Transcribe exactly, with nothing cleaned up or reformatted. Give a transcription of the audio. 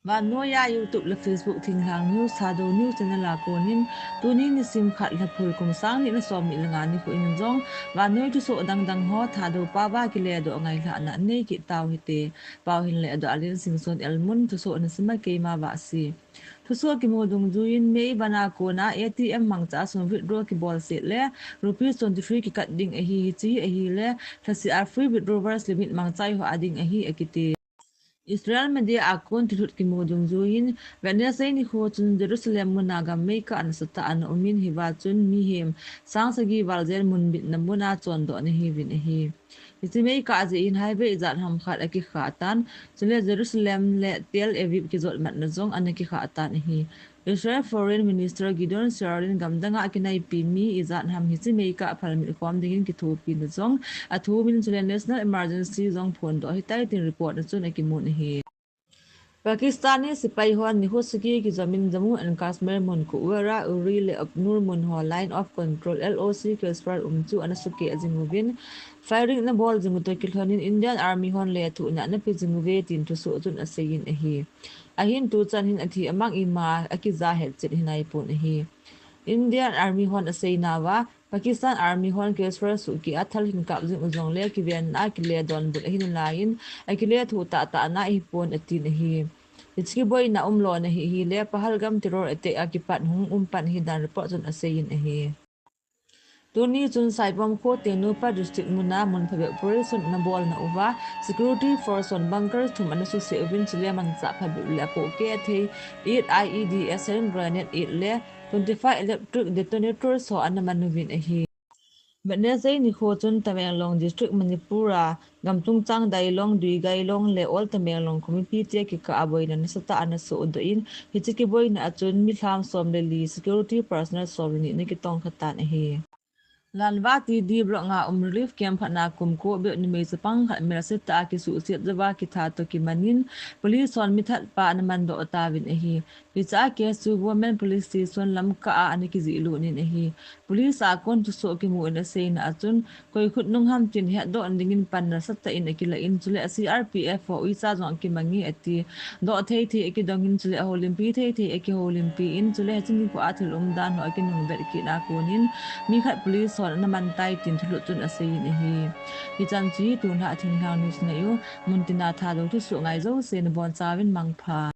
Vannoiya YouTube le Facebook Thinglhang News Thadou News channel a konin, tuni nisim khat Lhaphul kum sang ni le som ni le nga nikho in jong, vannoi thusoh dangdang ho Thadou pao va kiledoh ngailhahna nei kit tau hite. Pao hin ledoh a Liansingson Elmun, thusoh nasim a keima Vahsi. Thusoh kimu dungjuiyin May vana kona A T M mangcha a sum withdraw kibolset le rupees twenty three kikat ding ahi, hiche ahile lhaseh a free withdrawals limit mangchai ho a ding ahi akiti. Israel media a kon thilhut kimu dungjuiyin Wednesday nikho chun Jerusalem muna gam meikah nasatah ana umin, hiva chun mihem sang sagi val jen mun bitna muna chondoh ana hiuvin ahi. Hiche meikah jeh in highway ijat ham khat akikhah tan, chule Jerusalem le Tel Aviv kijotmatna jong ana kikhah tan ahi. Israel Foreign Minister Gideon Sa'ar in gamdang a kinaipi mi ijat ham hiche meikah phalmit khom dingin kithopina jong athumin, chule National Emergency jong phondoh ahitai tin report na chun akimun ahi. Pakistani sepai hon nikho sagi kijomin Jammu and Kashmir mun Kupwara, Uri le Ukhnur mun ho Line of Control, L O C, ceasefire um chu ana sukeh jing uvin, firing ana bol jing u toh kilhonin Indian Army hon lethuhna ana pe jing uve tin thusoh chun aseiyin ahi. Ahin tuchan hin athi amang ima akija hetchet hinaipon ahi. Indian Army hon aseinauva, Pakistan Army hon ceasefire sukeh a thal hin kap jing u jongle kivenna a kile donbut ahi nalaiyin, akilethuh tahtah na ahipon atin ahi. Hiche kiboina umlona hi ahile Pahalgam terror attack a kipat hung umpan ahidan report chun aseiyin ahi. Tuni chun Saipum kho Tengnoupal District muna mun phabep operation ana bolna uva security force hon bunker thum ana suse uvin, chule manchah phabep le apohkeh thei eight I E Ds, hand grenade eight le twenty-five electric detonators ho ana man uvin ahi. Wednesday nikho chun Tamenglong District, Manipur a gam chungchang Dailong, Duigailong le Old Tamenglong khomipi te kikah a boina nasatah ana sohdoh in, hiche kiboina a chun mi lham som le li, security personnel som le ni ana kitongkha tan ahi. Lanva T D Block nga um relief camp khat na kum ko bep numei chapang khat melsetah a kisuhset jouva kitha toh kimanin, police hon mithat pa ana mandoh tauvin ahi. Hiche a case chu Women Police Station lamkah a ana kijihlut in ahi. Police a kon thusoh kimu in aseina a chun, koi khutnung ham tin hetdoh dingin pan nasatah in akilah in, chule C R P F ho uicha jong akimange ati. Doh thei thei akidongin, chule ahoulimpi thei thei akihoulimpi in, chule hiche nikho a thil umdan ho akinungvet kit na konin, mi khat police hon ana mantai tin thulhut chun aseiyin ahi. Hichan chu hi tunlhah Thinglhang News ahi. Muntina Thadou thusoh ngai jouse nabonchauvin mangpha.